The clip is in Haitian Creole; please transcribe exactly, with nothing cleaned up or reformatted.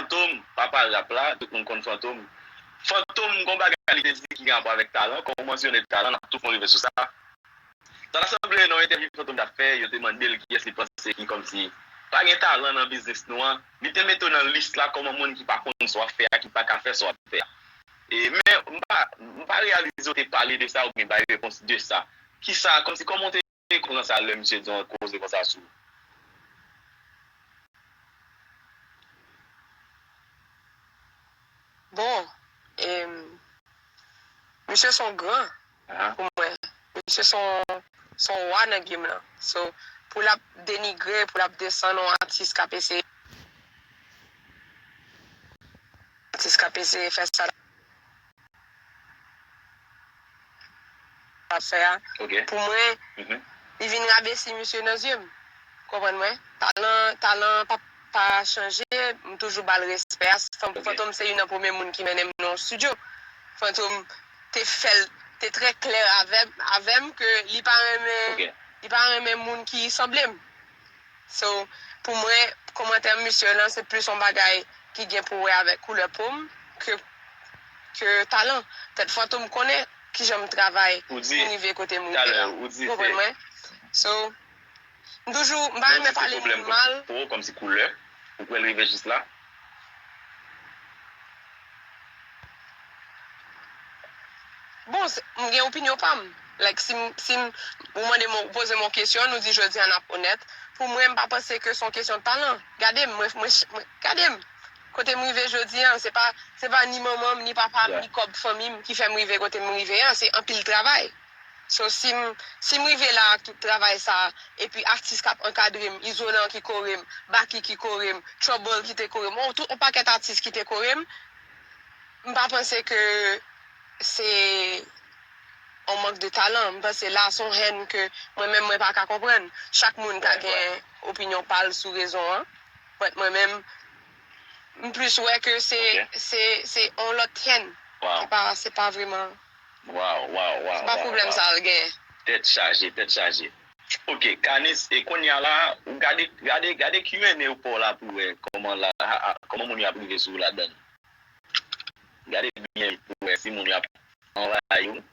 Fantom, papa rap la, tout moun konn Fantom. Fantom, gon bagay li te di ki gen rapò avèk talan, kòm ou mansyone talan, n ap tou fè yon rive sou sa. Sa ta sanble nan yon entèvyou Fantom t ap fè, yo te mande l kiyès li panse ki kòmsi pa gen talan nan biznis nou an. Li te mete w nan lis la kòm yon moun ki pa konn sa w ap fè a, ki pa ka fè sa w ap fè a. E, men, m pa, m pa reyalize w te pale de sa oubyen bay repons de sa. Kisa, kòmsi, kòman w te pran sa lè misye di yon koze konsa sou ou? Bon, em, misye se yon gran pou mwen. Misye se yon, se yon wa nan game lan. So, pou l ap denigre, pou l ap desann yon atis k ap eseye, atis k ap eseye fè sa l ap fè a, pou mwen, li vin rabesi misye nan zye m. Konprann mwen? Talan, talan pa, pa chanje, m toujou ba l respè a. Fantom se youn nan premye moun ki mennen m nan yon estidyo. Fantom te fè l, te trè klè avè, avè m ke li pa renmen, li pa renmen moun ki sanble m. So, pou mwen, kòmantè misye lan, se plis yon bagay ki gen pou wè avèk koulè po m ke, ke talan. Pètèt Fantom konnen kijan m travay pou m rive kote m rive a. Ou konprann mwen? So, m toujou, m pa renmen pale moun mal. Pou ou, kòmsi koulè, ou kwè l rive jis la? Bon, se- m gen opinyon pa m. Like, si m, si m, ou mande m, ou poze m yon kesyon, nou di jodi a n ap onèt. Pou mwen, m pa panse ke se yon kesyon de talan. Gade m, mwen, mwen, mwen, gade m. Kote m rive jodi a, se pa, se pa ni manman m, ni papa m, ni kòb fanmi m ki fè m rive kote m rive a, se anpil travay. So, si m, si m rive la ak tout travay sa a, epi atis k ap ankadre m, Izolan ki kore m, Baky ki kore m, Trouble ki te kore m, on, tout, on pakèt atis ki te kore m, m pa panse ke se yon mank de talan. M panse la se yon hèn ke mwen menm mwen pa ka konprann. Chak moun ka gen opinyon pa l sou rezon an. But mwen menm, m plis wè ke se, se, se yon lòt hèn. Se pa, se pa vrèman. Waw, waw, waw. Se pa pwoblèm sa l genyen. Tèt chaje, tèt chaje. Ok, Kanis, e kounye a la, ou gade, gade, gade Q and A ou pa w la pou wè kòman la, kòman moun yo ap rive sou ou ladan l. Gade byen pou wè si moun yo ap anvayi w.